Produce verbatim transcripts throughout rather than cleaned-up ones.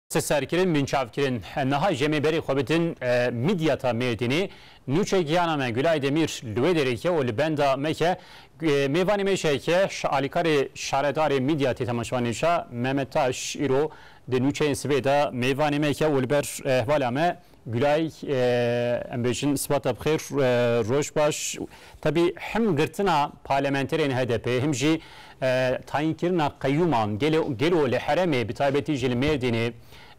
Serkirin, binçavkirin. Niha jemê berê xwe bidin, e, Midyata Mêrdînê. Nûçe giyana me Gulay Demîr li wê derê ye û li benda me ke, e, mêvanê me jî ke ş-, alîkarê şaredarê Midyatê temaşevanê şa Mehmet Taş îro di nûçeyên sibê de mêvanê me ke û li ber, e, hevala me Gulay, e, em bêjin sibata bi xêr, e, roj baş. Tebî him girtina parlamenterên H D P, him jî, e, tayînkirina qeyûman gelo, gelo li herêmê, bi taybetî jî li Mêrdînê,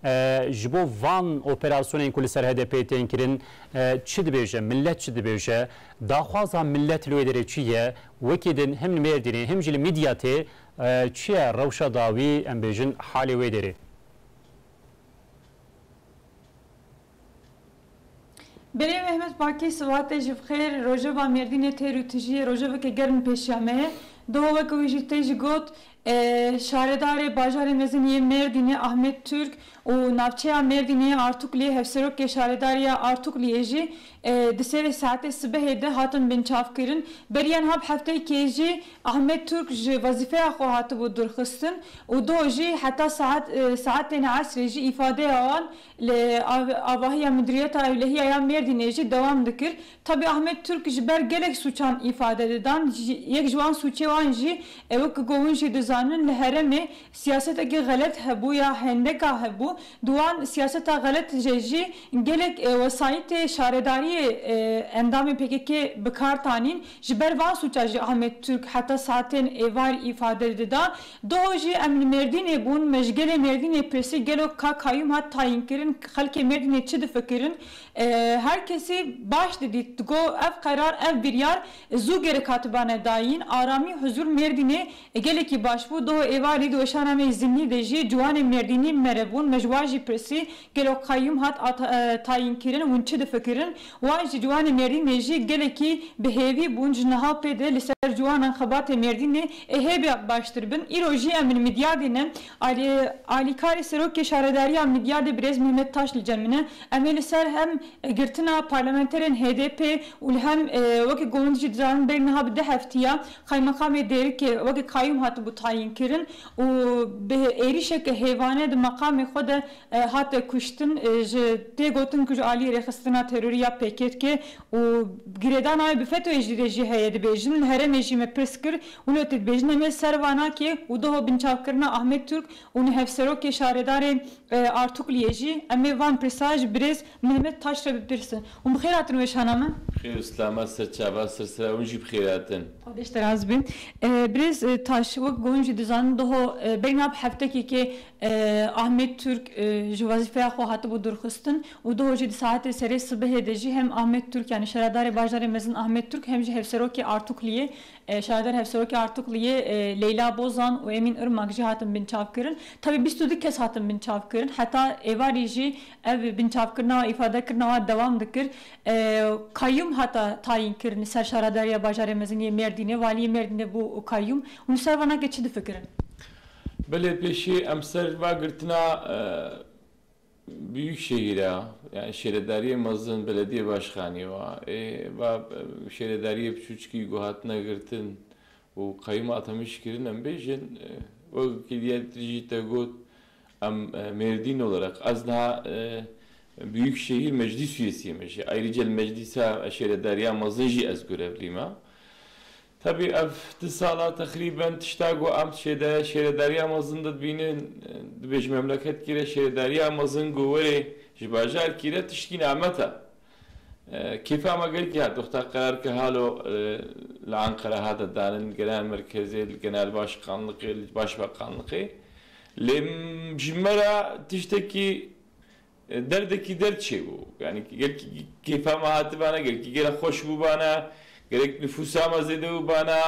e, ji bo van operasyonên ku li ser H D P tên kirin, e, çi dibêje, millet çi dibêje, daxwaza millet li wê derê çi ye, wekî din him li Mêrdînê, him jî li Midyatê, e, çi ye rewşa dawî, em bêjin halê wê derê? Belê Mehmet Pakî, sibatê ji bi xêr, rojeva Mêrdînê têr û tijî ye, rojeveke germ pêşiya me ye. Doho weke wî jî tê jî got, e, şaredarê bajarê mezin yê Mêrdînê Ahmet Türk û navçeya Mêrdînê Artukliyê hevserokê şaredariya Artukliyê jî, e, di serê saetê sibehê de hatin binçavkirin. Beriya niha bi hefteyekê jî Ahmet Türk ji wezîfeya xwe hatibû durxistin û doho jî heta saet, e, saetên esrê jî îfadeya wan li av-, avahiya Mudiriyeta Ewlehiya ya Mêrdînê jî dewam dikir. Tabî Ahmet Türk ji ber gelek sûçan îfade didan. Ji, yek ji wan sûçê wan jî, e, wek ku hûn jî dizanin, li herêmê siyaseteke xelet hebû ya hendeka hebû. Di wan siyaseta xelet de jî gelek, e, wesayîtê şaredariyê, e, endamên P K K bi kar tanîn. Ji ber van sûça jî Ahmet Türk heta saetên êvar îfade dida. Doho jî em li Mêrdînê bûn, me ji gelê Mêrdînê pirsî, gelo ka kayyûm hat tayînkirin, xelkê Mêrdînê çi difikirin? E, her kesî baş didît, digot ev qerar, ev biryar zû gerek hatibane dayîn. Aramî, huzûr Mêrdînê gelekî baş bû. Doho êvarî di weşana me yê zimnî de jî ciwanên Mêrdînî mere bûn, me ji wan jî pirsî, gelo kayyûm hat ata-, e, tayînkirin, hûn çi difikirin? Wan ji ciwanê Mêrdînê jî gelekî bi hêvî bûn, ji niha pê de li ser ciwanan xebatê Mêrdînê ê hê be baştir bin. Îro jî em li Midyadê ne. Alî-, alîkarê serokê şaredariya Midyadê birêz Mehmet Taş li cem min e. Em ê li ser hem girtina parlamenterên H D P û li hem, e, weke ku hûn jî dizanin, berî niha bi du heftiya qeymeqamê Dêrikê weke kayyûm hatibû tayînkirin û bi êrîşeke hêvane di meqamê xwe de e, hate kuştin, e, ji tê gotin ku ji alî rêxistina terorî ya P K K û girêdana wê bi FETÖ'yê jî de jî heye dibêjin. Li herêmê jî me pirs kir, wilo tê dibêjin. Em ê ser va nake û doho binçavkirina Ahmet Türk û nihevserokê şaredarê, e, Artukliyê jî em ê van pirsa ji birêz Mehmet Taş re bipirsin. Hûn bi xêr hatin weşana me. Xêr û silamet ser çava, ser sera hûn jî bi xêr hatin. Xwedê ji te razî be. E, birêz, e, Taş, wek ku hûn jî dizanin, doho, e, berî niha bi heftekekê, e, Ahmet Türk, e, ji wezîfeya xwe hatibû durxistin û doho jî di saetê serê sibehê de jî hem Ahmet Türk, yanî şaredarê bajarê mezin Ahmet Türk, hem jî hevserokê Artukliyê, e, şaredar hevserokê Artukliyê, e, Leyla Bozan û Emîn Irmak jî hatin binçavkirin. Tabî bîst û du kes hatin binçavkirin. Heta êvarî jî ev binçavkirina wan, îfadekirina wan dewam dikir. E, kayyûm hata tayînkirin li ser şaredariya bajarê mezin yê Mêrdînê, waliyê Mêrdînê bû kayyûm. Hûn li ser vanakê çi difikirin? Belê, pêşî em ser va girtina, e, Büyükşehir'e, yani şêredariyê mezin, belediye başkanı wa, ê, va, e, şêredariyê biçûçikî ku hatine girtin û kayyûm atamiş kirin, em bêjin, e, wek diğer jî te got, em, e, Mêrdîn olarak, ez niha, e, Büyükşehir Meclis üyesiyim. Ayrıca meclisa şêredariya mezin jî ez görevlî me. Tabii ev du sala teqrîben tişta ku em şêde-, şêredariya mezin de dibînin, e, dibêjin memleket kire şêredariya mezin ku werê ji bajar kire tiştkî nimet e. E, kêfa me gelkî hat, wexta qerar ke halo, e, li Ankara hate danin, genel merkezê, li genel başkanlıkê, li başbakanlıkê. Lê m-, ji me re tiştekî, e, derdekî derd çêbû. Yani gelkî kêfa me hatibane, gelkî gelek xweş bûbane, gerek nüfusa me zêde bûbane,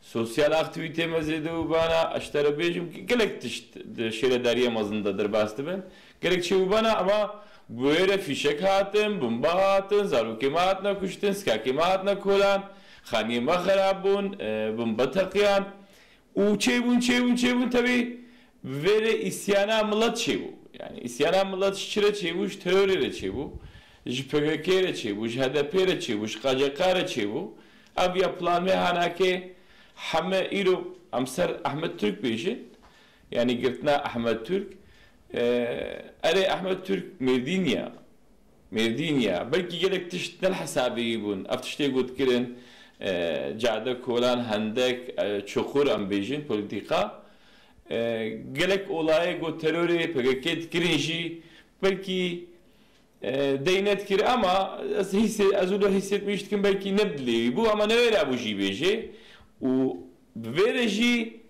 sosyal aktivîtê me zêde bûbane. Ez ji te re bêjim ku gelek tişt di şêredariya mezin de derbas dibin. Gelek çêbûbane, ama bi wê re fîşek hatin, bomba hatin, zarokê me hatine kuştin, sikakê me hatine kolan, xaniyê me xerab bûn, e, bombe teqiyan. Û çêbûn, çêbûn, çêbûn, tevî vê re îsyana milet çêbû. Yani îsyana milet ji çi re çêbû? Ji terorê re çêbû, ji P K K re çêbû, ji H D P re çêbû, ji K C K re çêbû. Ev ya plan me hanake heme îro em ser Ahmet Türk bêjin. Yani girtina Ahmet Türk, Ee, erê Ehmed Türk Mêrdîn ya. Mêrdîn ya. Belkî gelek tişt ne li hesabê wî bûn. Ev tiştê got kirin, e, cade, kolan, hendek, e, çukur em bêjin, polîtîka. E, gelek olayê got terorê P K K dikirin jî belkî, e, dey nedikir ama ez hîsê-, ez wilo hîssetmiş dikim belkî ne bi dilê wî bû ama ne wêra bû jî bêjê. Û bi vê re jî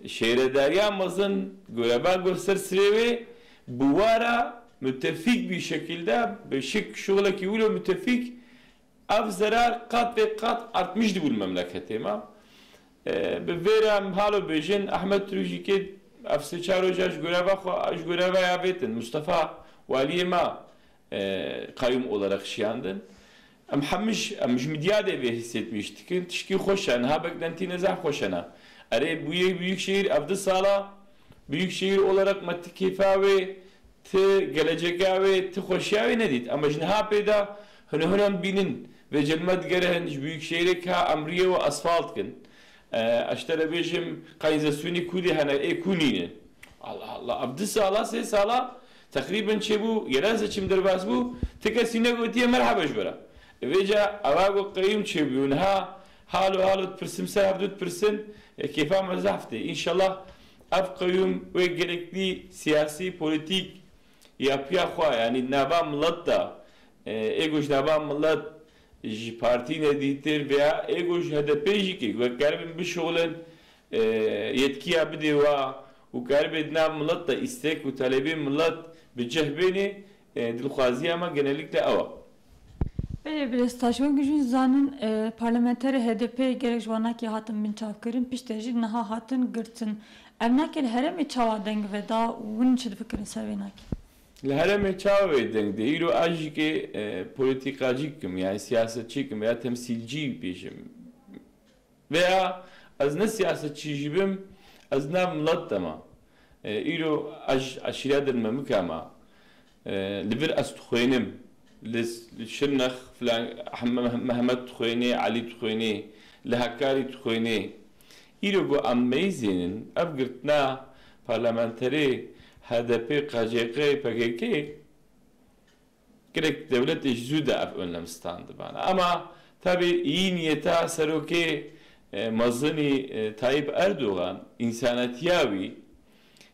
Şêredariya mezin goreva got ser sirê wê, bi wara mütefîk bî şekilde, bi şik şuxlekî wilo mütefîk, ev zerar qat vê qat artmiş dibû li memleketê me. E, bi vê re em halo bêjin, Ehmed Turk jî kê ev sê çar roja ji goreva xwe, ji goreva ya vêtin. Mustafa waliyê me, e, kayyum olarak şiyandin. Em hemî ji, em ji Midyadê vê hîssetmiş dikin. Tişkî xweş e, niha beklentîne zehf xweş e ne. Erê bûyê Büyükşehir ev du sala Büyükşehir olarak me ti kêfa wê, ti geleceka wê, ti xweşiya wê nedît. Ama ji niha pê de hûn hûn em bînin vê cilme digere hin ji Büyükşehirê ka em riyê we asfalt kin. E, ez ji te re bêjim, kanalizasyonê ku dê hene, ê ku nîne. Allah Allah, ev du sala, sê sala teqrîben çêbû, yerel seçim derbas bû, ti kesî negotiye merhaba ji we re. Vêca eva ku qeyûm çêbû, niha halo halo dipirsim, ser hevdû dipirsin, e, kêfa me zehf tê. Înşallah ev qeyûm wê gereklî siyasî, polîtîk yapîya xwe, yanî nava milet de, e, ê ku ji nava milet ji partî nedîtir veya ê ku ji H D P jî ke, ku karibin bişuxulin, e, yetkiya bidê wa û karibê di nav milet de îstek û talebê milet bi cih bênê, e, dilxwaziya me genellikle ew e. Belê, belê, staj. Wek jî zanin, e, parlamenterê H D P gerek ji wanakê hatin binçavkirin, piştre jî niha hatin girtin. Ev nake li herêmê çawa deng veda û hûn çi difikirin ser vê nakê? Li herêmê çawa wê deng dê? Îro ez jî ke, e, polîtîkacî kim, yani siyasetçî kim veya temsîlcî bêjim. Veya ez ne siyasetçî jî bim, ez nav milet de me. E, îro ez ji eşîra Dilmemika me. E, li vir ez dixwênim. Li, li Şirnex filan Ehm-, Mehmet dixwênê, Elî dixwênê, li Hekarî dixwênê. Îro ku em meyzênin, ev girtina parlamenterê H D P, K C K, P K K, Gerek dewletê ji zû de ev önlem standibana. Ama tabî iyi niyeta serokê, e, mezinî, e, Tayyip Erdogan, însanetiya wî,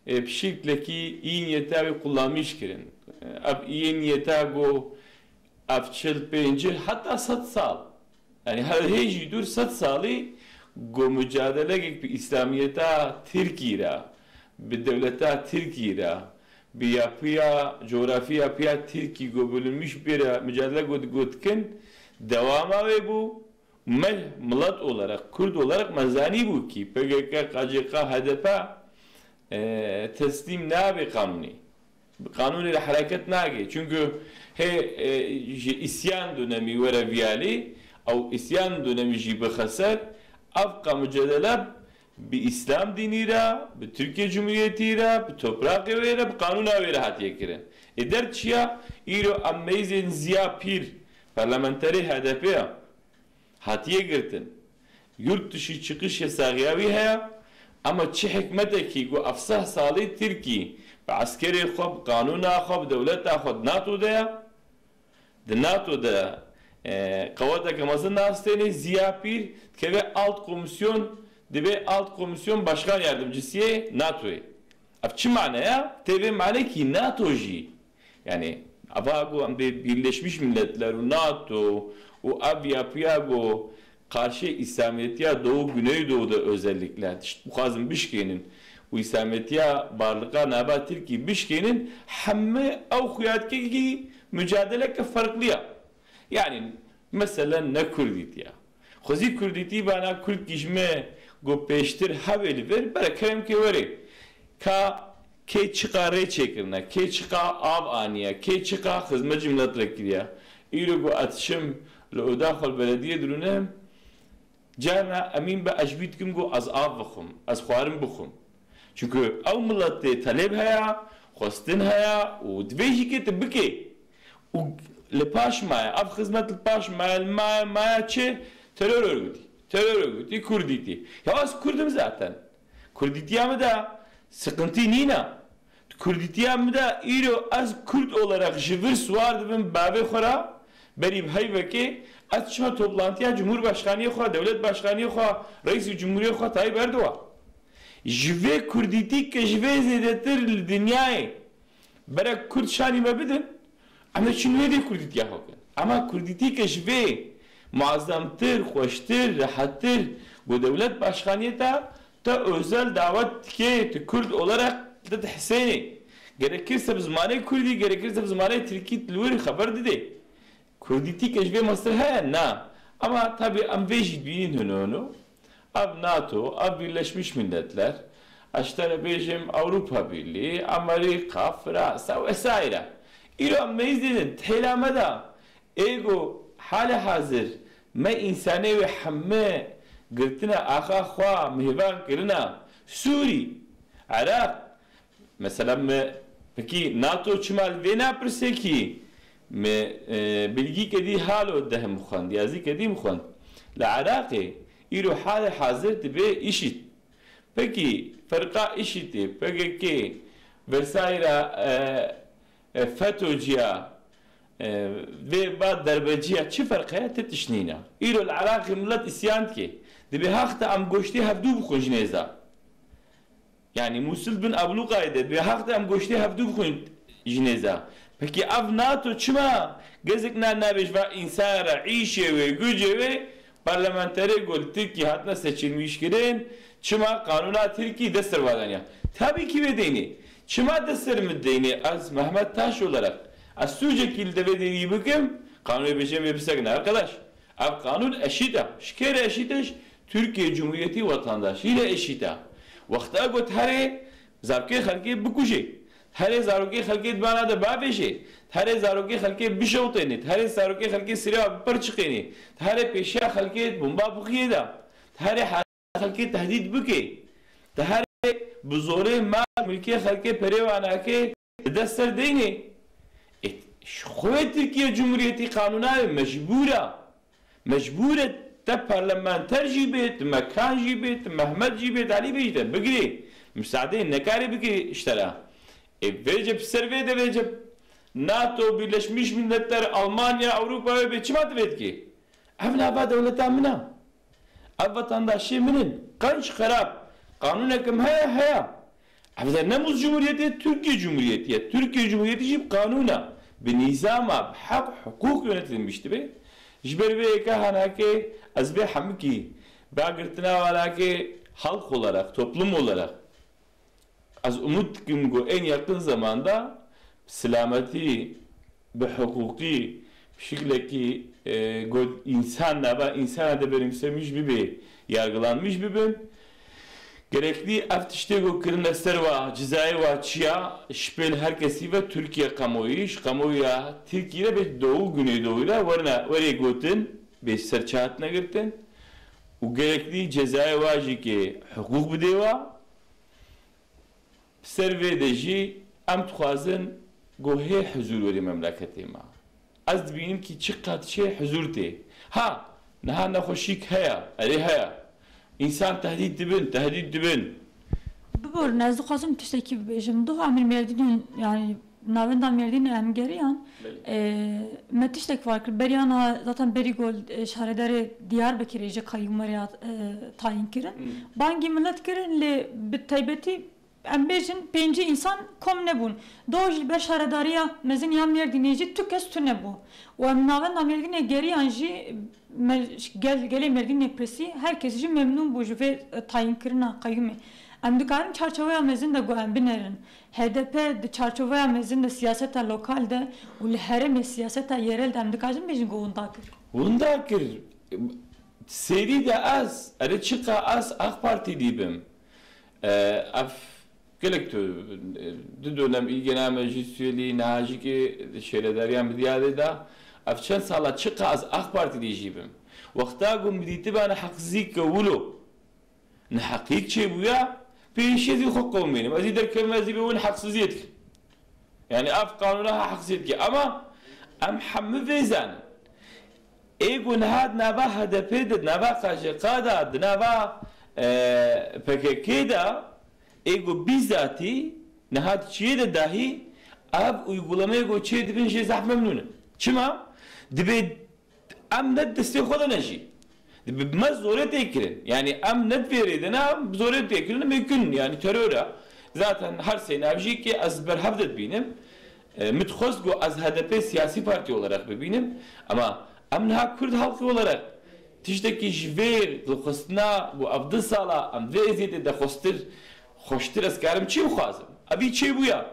e, bi şiklekî iyi niyeta wî qulamîş kirin. E, ev iyi niyeta ku ev çil pêncî heta sed sal, yani her hê jî dûr sed salî ku mucadelekek bi îslamiyeta Tirkî re, bi dewleta Tirkî re, bi yapıya, coğrafi yapıya Tirkî ku bölünmüş bêre mucadele got, gotkin, dewama wê bû. Me milet olarak, Kurd olarak me zanîbû ki P K K, K C K, H D P, e, teslîm nabe qanûnê. Bi qanûnê re hereket nake. Çünkü hê, e, ji îsyan dönemî were viyalî, ew îsyan dönemî jî bixe ser, ev ka mucadele bi Îslam dînî re, bi Tirkiye Cumhuriyetî re, bi topraqê wê re, bi qanûna wê re hatiye kirin. Ê derd çi ya? Îro em meyzên Ziya Pîr, parlamenterê H D P ya, hatiye girtin. Yurt dışı çıkış yasağı ya wî heye, ama çi hikmetekî ku ev seh salî Tirkî bi eskerê xwe, bi qanûna xwe, bi dewleta xwe di NATO de ye, di NATO de, e, qeweteke mezin nastêne, Ziya Pîr dikeve alt komisyon, dibe alt komisyon başkan yardımcısiyê NATOyê. Ev çi mane ya? Tê vê mane kî NATO jî, yani, ava ku em dê Birleşmiş Milletler û NATO û ev yapıya ku karşı İslamiyetiya Doğu Güneydoğu'da özellikle tişt bixwazin bişkênin û İslamiyetiya barlika nava Tirkî bişkênin, hemî ew xuya dike kî mücadeleke farklı ya. Yani, mesela ne Kurdîtiya. Xwezî Kurdîtî bana Kurdkî ji me got pêştir hebê li vir, bere kerem ke were. Ka kê çiqa rê çêkirine, kê çiqa av aniye, kê çiqa xizmet ji milet re kiriye. Îro ku ez çim li oda xwe li belediyê dirûnim, carna emîn be ez ji wî dikim ku ez av bixwim, ez xwarin bixwim. Çunku ew miletê telêb heye, xwestin heye û divê jî kê tu bikê. Û li paş maye, ev xizmet li paş maye, li maye, maye çi? Terör örgütü. Terör örgütü, Kurdîtî. Ya ez Kurd im zaten. Kurdîtiya min de sıkıntı nîne. Kurdîtiya min de îro ez Kurd olarak ji vir siwar dibim bavê xwe re, berî bi heyvekê, ez çima toplantiya Cumhurbaşkaniyê xwe, Dewlet Başkaniyê xwe, Reîsî Cumhuriyê xwe Tayyip Erdogan. Ji vê Kurdîtî ke ji vê zêdetir li dinyayê berek Kurd şanî me bidin, em ê çin wê dê Kurdîtiya xwe kin. Ama Kurdîtî ke ji vê muazzemtir, xweştir, rehettir, ku Dewlet Başkaniyê te, te özel davet dikê, tu Kurd olarak te dihisênê. Gerekirse bi zimanê Kurdî, gerekirse bi zimanê Tirkî li wir xeber didê. Kurdîtî ke ji vê mestir heye? Na. Ama tabii em vê jî dibînin hino hino. Ev NATO, ev Birleşmiş Milletler, ez ji te re bêjim Ewropa Birliği, Amerika, Fransa vesaire. Îro em meyîz didin, têla me de ê ku halê hazir me însanê wê heme girtine axa xwe, mêvan kirine Sûrî, Iraq. Mesela me pekî NATO çima li vê napirsê kî me, e, bilgî kedî halo deh min xwend, yazî kedî min xwend. Li Iraqê îro halê hazir dibe IŞİD. Pekî ferqa IŞİDê, PKK, vesaire, e, e, FETÖ'ciya, e, vê ba derbeciya çi ferq heye? Ti tişt nîne. Îro li Iraqê millet îsyan dike. Dibê haxta em goştê hevdû bixwin ji nêza. Yani Musil bin Abluqayê de dibê haxta em goştê hevdû bixwin ji nêza. Pekî ev NATO çima gezek na nabêj va însan re îşê wê, gucê wê, parlamenterê ku li Tirkiyê hatine seçilmiş kirin, çima qanûna Tirkî dest ser vadaniya? Tabii ki vê deynê. Çima dest ser min deynê? Ez Mehmet Taş olarak ez sûcekî li devê derî bikim, qanûnê bêjin vê bisekine. Arkadaş, ev qanûn eşît e. Ji kê re eşît e? Ji Türkiye Cumhuriyeti vatandaşî re eşît e. Wexta got herê zarokê xelkê bikujê. Herê zarokê xelkê di bana de bavêjê. Herê zarokê xelkê bişewtênê. Herê zarokê xelkê sirê wa bipirçiqênê. Herê pêşiya xelkê bomba bixiyê de. Herê xelkê tehdît bike. Te herê bi zorê mal milkê xelkê perê wan nake, te dest ser deynê. E, ji xwe Tirkiye Cumhuriyetî qanûna ye, mecbûr e. Mecbûr e te parlamenter jî bê, tu Mekan jî bê, tu Mehmet jî bê, tu Elî bê jî te bigirê. Misadeyê nekarê bike ji te re. E, vêce bi ser vê de vêce NATO, Birleşmiş Milletler, Almanya, Ewropa wê bê, çima tu vê dikê? Ev nava dewleta min e. Ev vatandaşê min in. Qenc xerab. Qanûneke min heye, heye. Ev de ne Muz Cumhuriyeti, Türkiye Cumhuriyeti ye. Türkiye Cumhuriyeti jî bi qanûna, bi nîzama, bi heq, hukuk yönetilmiş dibe. Ji ber vê yeke hanake ez vê hemikî, vê girtina wanake halk olarak, toplum olarak, ez umut dikim ku en yakın zamanda bi selametî, bi hiqûqî, bi şiklekî, e, got însan nava însana de benimsemiş bibe, yargılanmış bibin. Gerekli ev tiştê ku kirine ser wa, cizayê wa çiya, ji pêl her kesî ve Tirkiye kamuoyu, ji kamuoya Tirkiye re bê doğu güneydoğu re werine, werê gotin, bê serçe hatine girtin. Û gerekli cezayê wa jî ki hiqûq bidê wa. Ser vê de jî em dixwazin ku hê huzur werê memleketê me. Ez dibînim kî çiqat çê huzur tê. Ha, niha nexweşîk heye, erê heye. Însan tehdît dibin, tehdît dibin. Biborin, ez dixwazim tiştekî bibêjim. Doha min Mêrdînê, yani navenda Mêrdînê em geriyan, Belê. e, me tiştek var kir. Beriya na, zaten berî ku, e, şaredarê Diyarbekirê ji qeyûmerê hat, e, tayin kirin. Hmm. Bangî millet kirin, lê bi taybetî em bêjin pêncî însan kom nebûn. Do jî li ber şaredariya mezin ya Mêrdînê jî tu kes tune bû. Û em navenda Mêrdînê geriyan jî me-, gel-, gelê Mêrdînê pirsî, her kes jî memnûn bû ji vê, e, tayinkirina qeyûmê. Em dikarin çarçoveya mezin de ku em binerin. H D P di çarçoveya mezin de siyaseta lokal de û li herêmê siyaseta yerel de em dikarin bêjin ku winda kir. Winda kir. Serî de ez, erê çiqa ez AK Partî dîbim. E, ev gelek tu, e, du dönem îlgena me jî Sûyelî, niha jî ki şêredariya Midyadê de, ev çend sala çiqa ez AK Partî dî jî bim. Wexta ku min dîtibane heqsizî ke wilo neheqîk çêbûya, pêşî ez ê xwe qewimînim. Ez ê derkevim, ez ê bê win heqsiziyê dikim. Yani ev qanûna ha heqsiyê dike. Ama em hemû vê zanin. Ê ku niha di nava H D P de, di nava K C K de, di nava, e, P K K de, ê ku bîzatî Niha di çiyê de dahî ev uygulameyê ku çê dibin jê zehf memnûn in. Çima? Dibê em ne destê xwe de ne jî. Dibê me zorê tê kirin. Yani em ne di vê rê de ne, zorê tê kirin, mümkün yani terör e. Zaten her sey navjî ki ez ber hev de dibînim. E, min dixwest ku ez H D P siyasî partî olarak bibînim. Ama em niha Kurd halkî olarak tiştekî ji vê dilxistina ku ev du sala em vê eziyetê de xwestir, xweştir ez karim çi bixwazim? Evî çêbûya.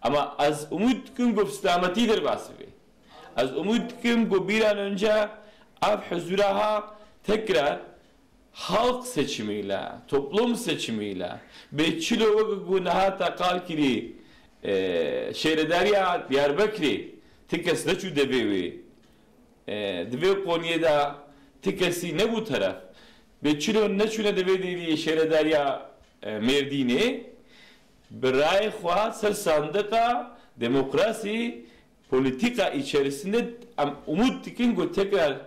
Ama ez umûd dikim ku bi silametî derbas bibe. Ez umûd dikim ku bîran önce ev huzura ha tekrar halk seçimiyle, toplum seçimiyle bê çilo weke ku niha te qal kirî, e, şêredariya Diyarbekirê ti kes neçû devê wê. E, di vê qoniyê de ti kesî nebû teref. Bê çilo neçûne devê dêriyê şêredariya, e, Mêrdînê, bi rayê xwe ser sandiqa demokrasî, politika içerisinde em umut dikin ku tekrar,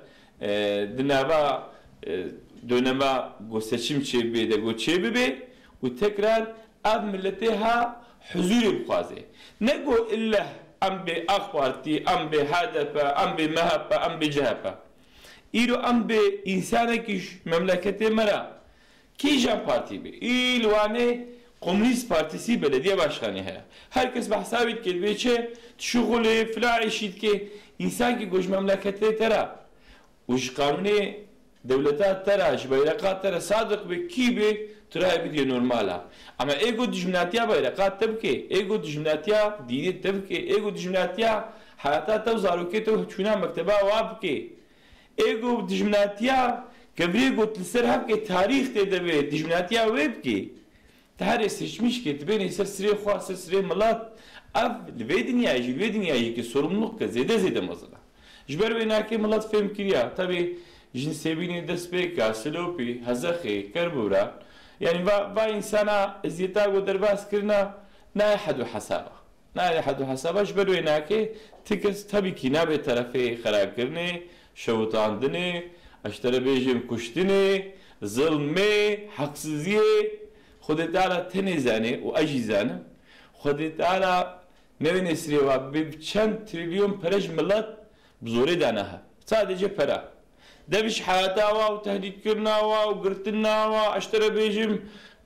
e, di nava, e, dönema ku seçim çêbê de ku çêbibe û tekrar ev miletê ha huzurê bixwaze. Ne ku ille em bê AK Partî, em bê H D P, em bê M H P, em bê C H P. Îro em bê însanekî ji memleketê me re kîjan partî bê? Î li Wanê Komûnîst Partîsî belediye başkanî heye. Her kes behsa wî dike, dibê çi, tu şixulê, fila îşî dike. Însankî ku ji memleketê te re û ji qanûnê dewleta te re, ji beyreqa te re sadiq be, kî be, tu rayê bidiyê normal e. Ama ê ku dijminatiya beyreqa te bike, ê ku dijminatiya dînê te bike, ê ku dijminatiya heyata te û zarokê te û çûna mekteba wa bike, ê ku dijminatiya kevirê ku li ser hev ke tarîx tê de be, dijminatiya wê bike. Te herê seçmiş ke, tu bênê ser sirê xwe, ser sirê milet. Ev li vê dinyayê jî, li vê dinyayê jî ke sorumluluk ke zêde zêde mezin e. Ji ber wê nake milet fêm kiriya. Tevî jin sêbînê destpêka, silopî, hezexê, kerboran. Yani va, va însana eziyeta ku derbas kirina nayê hed û hesaba. Nayê hed û hesaba, ji ber wê nake ti kes tevîkî nabe terefê xerakirinê, şewitandinê, ez ji te re bêjim kuştinê, zilmê, heqsiziyê. Xwedê Teala tenê zane û ez jî zanim. Xwedê Teala newêne sirê wa bê bi çend trilyon pere ji milet bi zorê dane hev. Sadece pera. Dev ji heyata wa û tehdîtkirina wa û girtina wa, ez ji te re bêjim,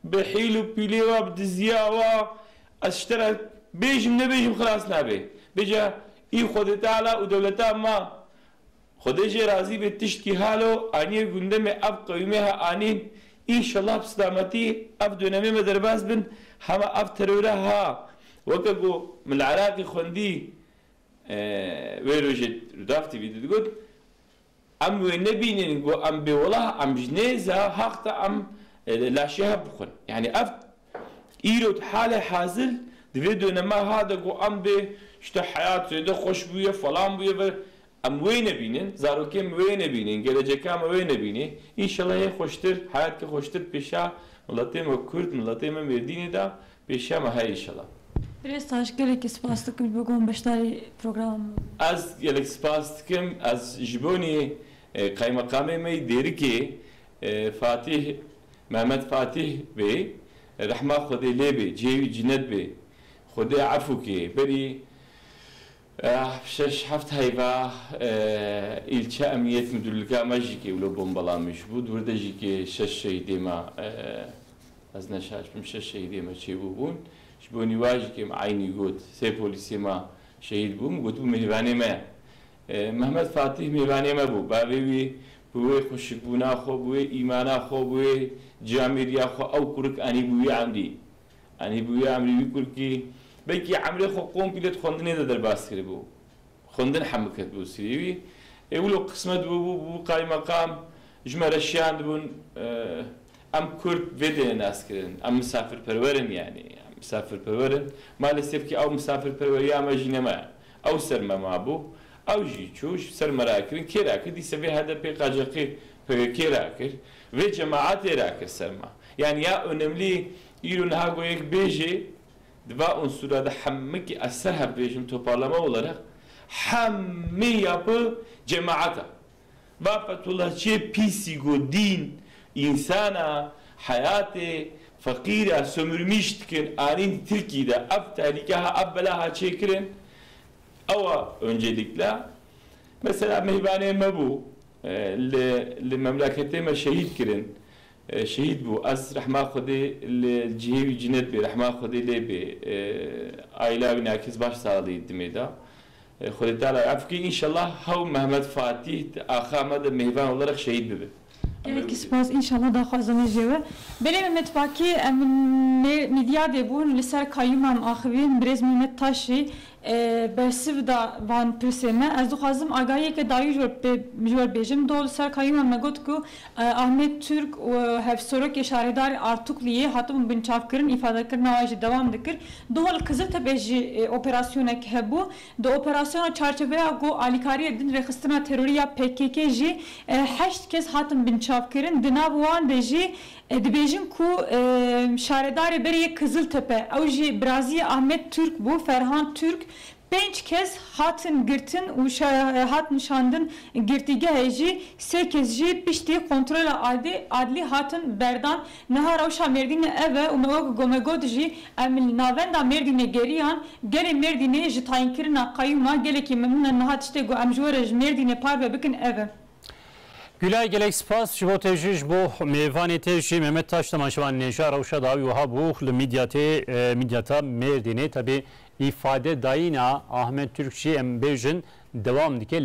bi hîl û pîlê wa, bi diziya wa, ez ji te re bêjim, nebêjim, xilas nabe. Bêje, î Xwedê Teala û dewleta me, Xwedê jê razî be, tiştkî halo aniye gundemê, ev qewîmê ha anîn, înşellah bi silametî ev dönemê me derbas bin, hema ev terore ha, weke ku min li Iraqê xwendî, e, wê rojê Rûdaw T V de digot, em wê nebînin ku em bê wela, em ji nêza haqta em, e, laşê hev bixwin. Yani ev îro di halê hazir di vê dönema ha de ku em bê işte heyat zêde xweş bûye, falan bûye ve em wê nebînin, zarokê me wê nebînin, geleceka me wê nebîne. Înşellah yê xweştir, heyatke xweştir pêşa miletê me Kurd, miletê me Mêrdînê de pêşiya me heye înşellah. Birêz Taş, gelekî spas dikim ji bo ku hûn beşdarî programê me bûn. Ez gelek spas dikim. Ez ji bonî, e, qaymeqamê me yê Dêrikê, e, Fatîh, Mehmet Fatîh Bey, rehma Xwedê lê bê, cihê wî cinet bê. Xwedê efû kê. Berî Eh, şeş heft heyva, eh, îlçe emniyet müdürlüka me jî kê wilo bombalanmış bû. Di wir de jî kê şeş şehîdê me, eh, ez ne şaş bim, şeş şehîdê me çêbûbûn. Ji bo nîwa jî kê me eynî got, sê polîsê me şehîd bûn, gotibû mêvanê me ye. Eh, Mehmet Fatih mêvanê me bû. Bavê wî bi wê xweşikbûna xwe, bi wê îmana xwe, bi wê camêriya xwe ew kurik anî bû wî emrî. Yanî bi wî emrî wî kurkî, belkî emrê xwe komple di xwendinê de derbas kiribû. Xwendin hemû ketibû sirê wî. Ê wilo qismet bû, bû, bû qaymeqam, ji me re şiyandibûn, e, em Kurd vê têne naskirin. Em misafirperwer in yanî. Em misafirperwer in. Maalesef ki ew misafirperweriya me jî nema. Ew ser me mabû. Ew jî çû, ji ser me rakir, kê rakir, dîse vê H D P, K C K, P K K rakir, vê cemaetê rakir ser me. Yani ya önemli îro niha go yek bêjê, di va unsura de hemikî ez ser hev bêjim toparlama olarak, hemî yapı cemaeta. Va Fethullahçiyê pîsî go dîn, însana, heyatê, feqîr ya sömürmüş dikin, anîn Tirkî de ev tehlîke ha, ev bela ha çêkirin, ewa öncelikle. Mesela mêvanê me bû, e, li, li memleketê me şehîd kirin, e, şehîd bû. Ez rehma Xwedê li cihê wî cinet bê, rehma Xwedê lê bê, e, aîla wî nakis baş sağlığı dimê da. E, Xwedê Teala efkî, înşallah hew Mehmet Fatîh di axa me de mêvan olarak şehîd bibe. Gelek spas, înşallah daxwaza me jê we. Belê Mehmet Fakî, em mê-, mîdya de bûn, li ser kayyûma em axivîn, birêz Mehmet Taşî, e, bersiv da van pirsê me. Ez dixwazim agahiyeke dawî ji we pê-, ji we bêjim. Doh li ser kayyûma me got ku, e, Ahmet Türk û hevserokê şaredar Artukliyê hatibûn binçavkirin, îfadekirina wan jî dewam dikir. Doh li Kiziltepe jî, e, operasyonek hebû. Di operasyona çarçoveya ku alîkariyê din rêxistina terorî ya P K K jî, e, heşt kes hatin binçavkirin. Di nav wan de jî, e, dibêjin ku, e, şaredarê berê yê Kiziltepe, ew jî biraziyê Ahmet Türk bû, Ferhan Türk, pênc kes hatin girtin û şa-, hatin şandin girtîgehê jî, sê kes jî piştî kontrola adê-, adlî hatin berdan. Niha rewşa Mêrdînê ev e û me wek ku me got jî, em li navenda Mêrdînê geriyan, gelê Mêrdînê ji tayînkirina qeyûma gelekî memnûn e. Niha tiştê ku em ji we re ji Mêrdînê parve bikin ev e. Gülay, gelek spas ji bo te jî, ji bo mêvanê te jî. Mehmet Taş, temaşevanê hêja, rewşa dawî wiha bû li Midyatê, e, Midyata Mêrdînê. Tabi îfade dayîna Ahmet Türk jî, em bêjin, dewam dike. Li